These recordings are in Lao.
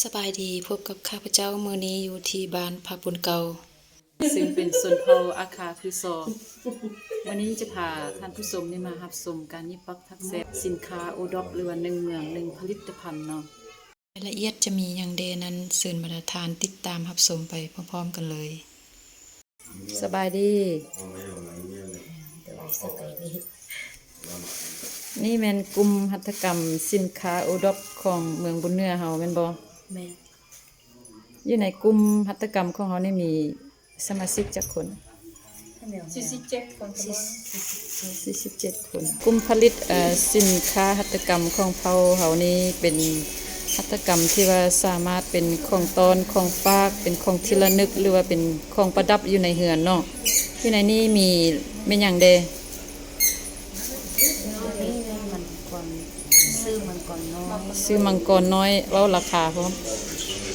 ສະບາຍດີ, ພົບກັບຂ້າພະເຈົ້າມື້ນີ້ຢູ່ທີ່ບ້ານພະບຸນເກົ່າ ຊຶ່ງເປັນຊົນເຜົ່າອາຄາຄືຊອ. ມື້ນີ້ຈະພາທ່ານຜູ້ຊົມນີ້ມາຮັບຊົມການຫຍິບປັກຖັກແຊບ ສິນຄ້າໂອດອບ ຫຼືວ່າໜຶ່ງເມືອງໜຶ່ງຜະລິດຕະພັນເນາະ. ລາຍລະອຽດຈະມີຫຍັງແດ່ນັ້ນ, ເຊີນບັນດາທ່ານຕິດຕາມຮັບຊົມໄປພ້ອມໆກັນເລີຍ. ສະບາຍດີ. ໂດຍ ສະບາຍດີ. ນີ້ແມ່ນກຸ່ມຫັດຖະກຳສິນຄ້າໂອດອບຂອງເມືອງບຸນເໜືອເຮົາແມ່ນບໍ່? ແມ່ນ. ຢູ່ໃນກຸ່ມຫັດຖະກຳຂອງເຮົານີ້ມີສະມາຊິກຈັກຄົນ? ສີ່ສິບເຈັດຄົນ. ສີ່ສິບເຈັດຄົນ. ກຸ່ມຜະລິດ ເອີ ສິນຄ້າຫັດຖະກຳຂອງເຜົ່າເຮົານີ້ເປັນຫັດຖະກຳທີ່ວ່າສາມາດເປັນຂອງຕ້ອນ ຂອງຝາກ ເປັນຂອງທີ່ລະນຶກ ຫຼືວ່າເປັນຂອງປະດັບຢູ່ໃນເຮືອນເນາະ. ຢູ່ໃນນີ້ມີແມ່ນຫຍັງແດ່? ນີ້ແມ່ນມັງກອນ ຊື່ມັງກອນນ້ອຍ. ຊື່ມັງກອນນ້ອຍ. ເວົ້າລາຄາພ້ອມ.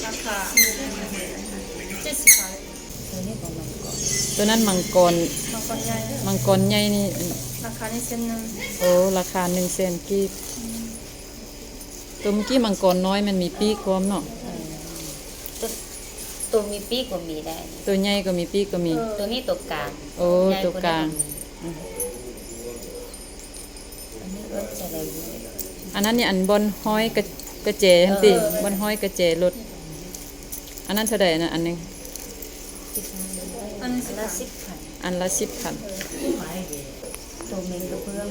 ລາຄາເຈັດສິບພັນ. ໂຕນີ້ກໍມັງກອນ. ໂຕນັ້ນມັງກອນ. ມັງກອນໃຫຍ່. ມັງກອນໃຫຍ່ນີ້ ລາຄານີ້ແສນໜຶ່ງ. ໂອ້ ລາຄາໜຶ່ງແສນກີບ. ອືມ. ໂຕມື້ກີ້ມັງກອນນ້ອຍມັນມີປີກພ້ອມເນາະ. ເອີ ໂຕ ໂຕມີປີກກໍມີໄດ້. ໂຕໃຫຍ່ກໍມີປີກກໍມີ. ເອີ ໂຕນີ້ໂຕກາງ. ໂອ້ ໃຫຍ່ກວ່ານີ້ກໍມີ. ໂຕກາງ. ອືມ. ອັນນີ້ເອີ້ນຈະໄດ້ຢູ່. ອັນນັ້ນນີ້ ອັນບ່ອນຫ້ອຍກະ ກະແຈຫັ້ນຕິ? ເອີ ບ່ອນຫ້ອຍກະແຈລົດ. ອັນນັ້ນເທົ່າໃດນະ ອັນໜຶ່ງ? ອັນລະສິບພັນ. ອັນລະສິບພັນ. ໂຕແມງກະເບື້ອງ.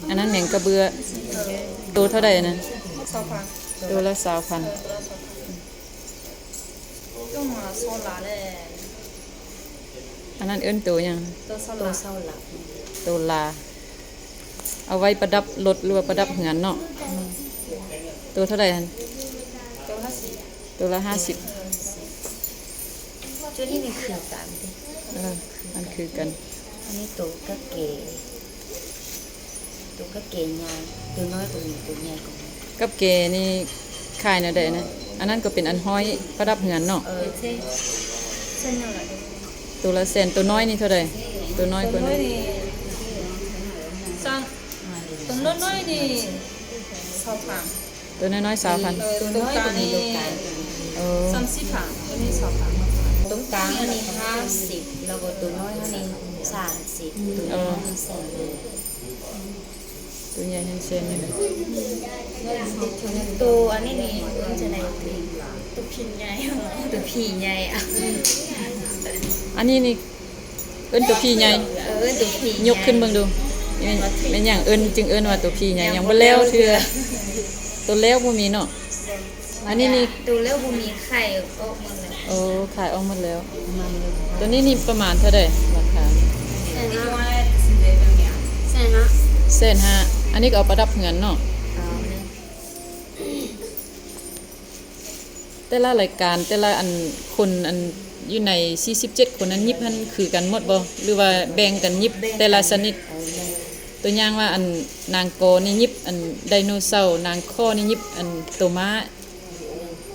ອັນນັ້ນແມງກະເບື້ອ. ໂຕເທົ່າໃດນະ? ຊາວພັນ. ໂຕລະຊາວພັນ. ເອີ ໂຕລະຊາວພັນ. ອັນນັ້ນເອີ້ນໂຕຫຍັງ? ໂຕເສົາຫຼາ. ໂຕເສົາຫຼາ. ໂຕລາ. ເອົາໄວ້ປະດັບລົດ ຫຼືວ່າປະດັບເຮືອນເນາະ. ອືມ. ໂຕເທົ່າໃດຫັ້ນ? ໂຕລະຫ້າສິບ. ໂຕລະຫ້າສິບ. ເອີ ໂຕນີ້ມັນຄືກັນເດ້. ເອີ ມັນຄືກັນ. ອັນນີ້ໂຕກະເກ. ໂຕກະເກໃຫຍ່ ໂຕນ້ອຍກໍມີ ໂຕໃຫຍ່ກໍມີ. ກັບເກນີ້ຂາຍແນວໃດນະ? ອັນນັ້ນກໍເປັນອັນຫ້ອຍປະດັບເຮືອນເນາະ. ເອີ ເຊນ ເຊນໜຶ່ງລະ. ໂຕລະແສນ. ໂຕນ້ອຍນີ້ເທົ່າໃດ? ໂຕນ້ອຍກວ່ານັ້ນ. ໂຕນ້ອຍນີ້ ຊາວ ໂຕນ້ອຍໆນີ້ ຊາວພັນ. ໂຕນ້ອຍໆ ຊາວພັນ. ເອີ ໂຕກາງນີ້ ໂອ້ ສາມສິບພັນ. ໂຕນີ້ຊາວພັນ. ໂຕກາງນີ້ຫ້າສິບ ແລ້ວກໍໂຕນ້ອຍນີ້ສາມສິບ. ໂຕນ້ອຍນີ້ແສນໜຶ່ງ. ໂຕໃຫຍ່ແຮງແຊງຢູ່. ໂຕອັນນີ້ນີ້ເອີ້ນຈັ່ງໃດ? ໂຕຜີໃຫຍ່. ໂຕຜີໃຫຍ່. ອັນນີ້ນີ້ເອີ້ນໂຕຜີໃຫຍ່. ເອີ ເອີ້ນໂຕຜີໃຫຍ່. ຍົກຂຶ້ນເບິ່ງດູ. ແມ່ນ ແມ່ນຫຍັງເອີ້ນ ຈຶ່ງເອີ້ນວ່າໂຕຜີໃຫຍ່? ຍັງບໍ່ແລ້ວເທື່ອ. ໂຕແລ້ວບໍ່ມີເນາະ. ອັນນີ້ນີ້ ໂຕແລ້ວບໍ່ມີ ຂາຍອອກໝົດແລ້ວ. ໂອ້ ຂາຍອອກໝົດແລ້ວ. ໂຕນີ້ນີ້ປະມານເທົ່າໃດລາຄາ? ແສນຫ້າ. ແສນຫ້າ. ແສນຫ້າ. ອັນນີ້ກໍເອົາປະດັບເຮືອນເນາະ. ແຕ່ລະລາຍການ ແຕ່ລະອັນ ຄົນອັນຢູ່ໃນສີ່ສິບເຈັດຄົນນັ້ນຫຍິບຫັ້ນຄືກັນໝົດບໍ່ ຫຼືວ່າແບ່ງກັນຫຍິບແຕ່ລະຊະນິດ? ຕົວຢ່າງວ່າອັນນາງກໍນີ້ຫຍິບອັນໄດໂນເສົາ, ນາງຂໍນີ້ຫຍິບອັນໂຕມ້າ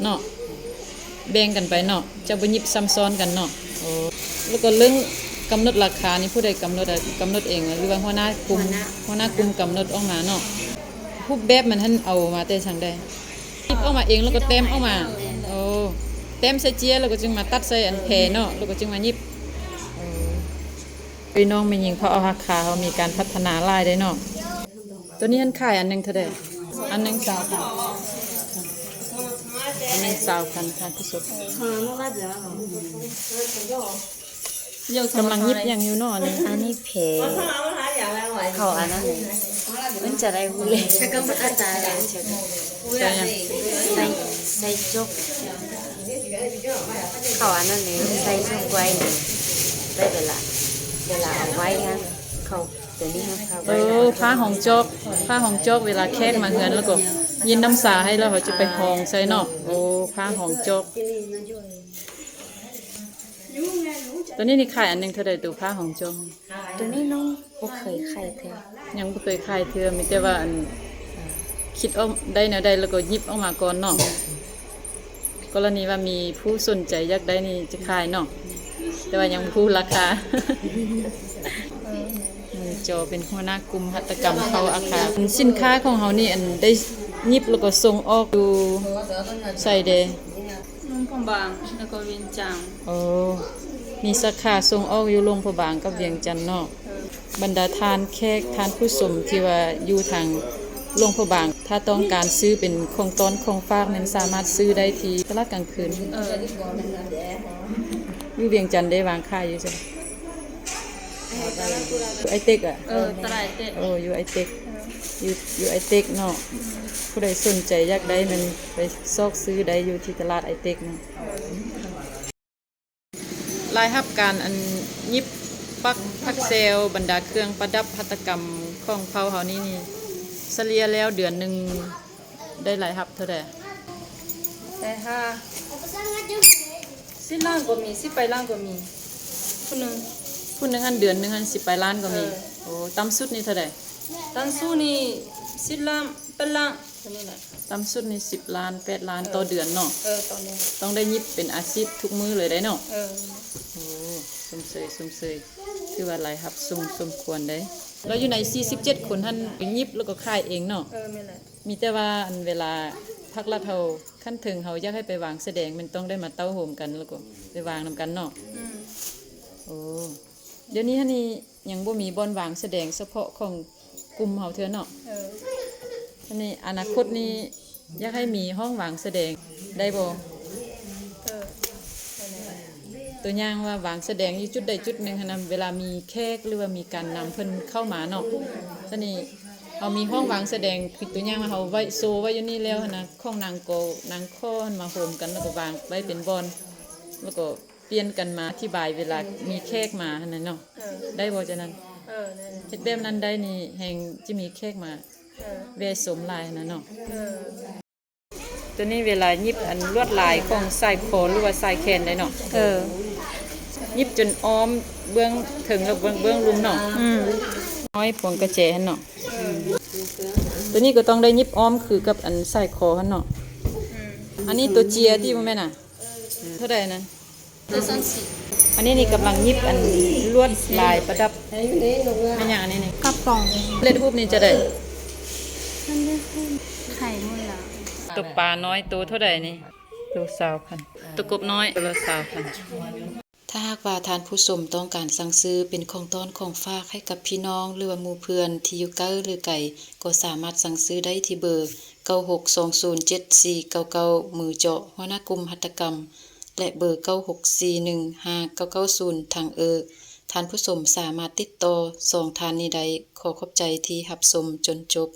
ເນາະ, ແບ່ງກັນໄປເນາະ, ຈະບໍ່ຫຍິບຊ້ຳຊ້ອນກັນເນາະ. ໂອ້ ແລ້ວກໍເລື່ອງກຳນົດລາຄານີ້ຜູ້ໃດກຳນົດ? ກຳນົດເອງ ຫຼືວ່າຫົວໜ້າກຸ່ມ? ຫົວໜ້າ ຫົວໜ້າກຸ່ມກຳນົດອອກມາເນາະ. ຮູບແບບມັນຫັ້ນເອົາມາແຕ່ທາງໃດ? ຫຍິບອອກມາເອງແລ້ວກໍແຕ້ມອອກມາ. ໂອ້ ແຕ້ມໃສ່ເຈ້ຍແລ້ວກໍຈຶ່ງມາຕັດໃສ່ອັນແພເນາະ ແລ້ວກໍຈຶ່ງມາຫຍິບ. ໂອ້ ພີ່ນ້ອງແມ່ຍິງເຜົ່າອາຄາເຮົາມີການພັດທະນາຫຼາຍເດ້ເນາະ. ໂຕນີ້ຫັ້ນຂາຍອັນໜຶ່ງເທົ່າໃດ? ອັນໜຶ່ງຊາວພັນ. ອັນໜຶ່ງຊາວພັນ ທ່ານຜູ້ຊົມ. ກຳລັງຫຍິບຫຍັງຢູ່ເນາະອັນນີ້? ອັນນີ້ແພ ເຂົາອັນນັ້ນເລີຍ ມັນຈະໄດ້ຮູ້ເລີຍ. ໃສ່ຫຍັງ? ໃສ່ ໃສ່ຈົກ ເຂົາອັນນັ້ນເລີຍ ໃສ່ຈົກໄວ້ ໄວ້ເວລາ ເວລາເອົາໄວ້ຫັ້ນ ເຂົາ ໂຕນີ້ເຮົາ ເອີ ຜ້າຮອງຈອກ ຜ້າຮອງຈອກ ເວລາແຂກມາເຮືອນແລ້ວກໍຢັນນ້ຳຊາໃຫ້ ແລ້ວເຮົາຈະໄປຮອງໃສ່ເນາະ. ໂອ້ ຜ້າຮອງຈອກ. ໂຕນີ້ນີ້ຂາຍອັນໜຶ່ງເທົ່າໃດ ໂຕຜ້າຮອງຈອກ? ໂຕນີ້ນ້ອງບໍ່ເຄີຍຂາຍເທື່ອ. ຍັງບໍ່ເຄີຍຂາຍເທື່ອ ມີແຕ່ວ່າອັນ ເອີ ຄິດອອກໄດ້ແນວໃດແລ້ວກໍຫຍິບອອກມາກ່ອນເນາະ. ກໍລະນີວ່າມີຜູ້ສົນໃຈຢາກໄດ້ນີ້ຈະຂາຍເນາະ ແຕ່ວ່າຍັງບໍ່ຮູ້ລາຄາ. ເອີ ໜຸ່ມຈໍເປັນຫົວໜ້າກຸ່ມຫັດຖະກຳເຜົ່າອາຄາ. ສິນຄ້າຂອງເຮົານີ້ ອັນ ໄດ້ ຍິບແລ້ວກໍສົ່ງອອກຢູ່ໃສເດ? ຫຼວງພະບາງ ແລ້ວກໍວຽງຈັນ. ໂອ້ ມີສາຂາສົ່ງອອກຢູ່ຫຼວງພະບາງກັບວຽງຈັນເນາະ. ເອີ ບັນດາທ່ານແຂກ ທ່ານຜູ້ຊົມທີ່ວ່າຢູ່ທາງຫຼວງພະບາງ ຖ້າຕ້ອງການຊື້ເປັນຂອງຕ້ອນຂອງຝາກນັ້ນ ສາມາດຊື້ໄດ້ທີ່ຕະຫຼາດກາງຄືນ. ເອີ ຢູ່ວຽງຈັນໄດ້ວາງຂາຍຢູ່ໃສ? ຢູ່ໄອເຕັກອະ? ເອີ ຕະຫຼາດໄອເຕັກ. ໂອ້ ຢູ່ໄອເຕັກ. ເອີ ຢູ່ ຢູ່ໄອເຕັກເນາະ. ອືມ ຜູ້ໃດສົນໃຈຢາກໄດ້ນັ້ນ ໄປຊອກຊື້ໄດ້ຢູ່ທີ່ຕະຫຼາດໄອເຕັກເນາະ. ລາຍຮັບການອັນຍິບປັກຜັກແຊວ ບັນດາເຄື່ອງປະດັບຫັດຖະກຳຂອງເຜົ່າເຮົານີ້ ນີ້ ສະເລ່ຍແລ້ວເດືອນໜຶ່ງໄດ້ລາຍຮັບເທົ່າໃດ? ໄດ້ຫ້າ ສິບລ້ານກໍມີ ສິບປາຍລ້ານກໍມີ ຜູ້ໜຶ່ງ ຜູ້ໜຶ່ງຫັ້ນເດືອນໜຶ່ງຫັ້ນສິບປາຍລ້ານກໍມີ. ເອີ ໂອ້ ຕ່ຳສຸດນີ້ເທົ່າໃດ? ຕ່ຳສຸດນີ້ສິບລ້ານ ແປດລ້ານ ຕົວນີ້ແຫຼະ. ຕ່ຳສຸດນີ້ສິບລ້ານ ແປດລ້ານ ເອີ ຕໍ່ເດືອນເນາະ. ເອີ ຕໍ່ເດືອນ ຕ້ອງໄດ້ຍິບເປັນອາຊີບທຸກມື້ເລີຍໄດ໋ເນາະ. ເອີ ໂອ້ ຊົມເຊີຍ ຊົມເຊີຍ ຖືວ່າລາຍຮັບສູງສົມຄວນໄດ໋. ແລ້ວຢູ່ໃນສີ່ສິບເຈັດຄົນຫັ້ນ ຍິບແລ້ວກໍຂາຍເອງເນາະ? ເອີ ແມ່ນແຫຼະ. ມີແຕ່ວ່າອັນເວລາພາກລັດເຮົາ ຂັ້ນເທິງເຮົາຢາກໃຫ້ໄປວາງສະແດງ ແມ່ນຕ້ອງໄດ້ມາເຕົ້າໂຮມກັນ ແລ້ວກໍໄປວາງນຳກັນເນາະ. ອືມ ໂອ້ ດຽວນີ້ຫັ້ນນີ້ ຍັງບໍ່ມີບ່ອນວາງສະແດງສະເພາະຂອງກຸ່ມເຮົາເທື່ອເນາະ. ເອີ ອັນນີ້ອະນາຄົດນີ້ຢາກໃຫ້ມີຫ້ອງວາງສະແດງໄດ້ບໍ່? ເອີ ຕົວຢ່າງວ່າວາງສະແດງຢູ່ຈຸດໃດຈຸດໜຶ່ງຫັ້ນນະ ເວລາມີແຂກ ຫຼືວ່າມີການນຳເພິ່ນເຂົ້າມາເນາະ. ຊະນີ້ເຮົາມີຫ້ອງວາງສະແດງ ຄືຕົວຢ່າງວ່າເຮົາໄວ້ໂຊໄວ້ຢູ່ນີ້ແລ້ວຫັ້ນນະ ຂອງນາງກໍນາງຂໍຫັ້ນມາໂຮມກັນ ແລ້ວກໍວາງໄວ້ເປັນບ່ອນ ແລ້ວກໍ ປ່ຽນກັນມາອະທິບາຍເວລາມີແຂກມາຫັ້ນນະເນາະ. ເອີ ໄດ້ບໍ່ຈັ່ງນັ້ນ? ເອີ ໄດ້ ເຮັດແບບນັ້ນໄດ້ນີ້ ແຮ່ງຈະມີແຂກມາ ເອີ ແວ່ຊົມຫຼາຍຫັ້ນນະເນາະ. ເອີ ຕົວນີ້ເວລາຫຍິບອັນລວດລາຍຂອງສາຍຄໍ ຫຼືວ່າສາຍແຂນໄດ້ເນາະ. ເອີ ຫຍິບຈົນອ້ອມເບື້ອງເທິງ ແລ້ວເບື້ອງ ເບື້ອງລຸ່ມເນາະ. ອືມ ຫ້ອຍພວງກະແຈຫັ້ນເນາະ. ເອີ ຕົວນີ້ກໍຕ້ອງໄດ້ຫຍິບອ້ອມຄືກັບອັນສາຍຄໍຫັ້ນເນາະ. ອືມ ອັນນີ້ຕົວເຈຍຕິ ບໍ່ແມ່ນນະ? ເທົ່າໃດນັ້ນ? ອັນນີ້ນີ້ກຳລັງຫຍິບອັນລວດລາຍປະດັບ. ແມ່ນຫຍັງອັນນີ້ນີ້? ກະປ໋ອງ. ສຳເລັດຮູບນີ້ຈະໄດ້ ໄຂ່ໝົດລະ. ຕົວປານ້ອຍໂຕເທົ່າໃດນີ້? ໂຕຊາວພັນ. ຕົວກົບນ້ອຍໂຕລະຊາວພັນ. ຖ້າຫາກວ່າທ່ານຜູ້ຊົມຕ້ອງການສັ່ງຊື້ເປັນຂອງຕ້ອນຂອງຝາກໃຫ້ກັບພີ່ນ້ອງ ຫຼືວ່າໝູ່ເພື່ອນທີ່ຢູ່ໃກ້ ຫຼື ໄກ ກໍສາມາດສັ່ງຊື້ໄດ້ທີ່ເບີ ເກົ້າຫົກສອງສູນເຈັດສີ່ເກົ້າເກົ້າ ມືເຈາະ ຫົວໜ້າກຸ່ມຫັດຖະກຳ ແລະ ເບີ ເກົ້າຫົກສີ່ໜຶ່ງຫ້າເກົ້າເກົ້າສູນ ທາງເອີ. ທ່ານຜູ້ຊົມສາມາດຕິດຕໍ່ສອງທ່ານນີ້ໄດ້. ຂໍຂອບໃຈທີ່ຮັບຊົມຈົນຈົບ.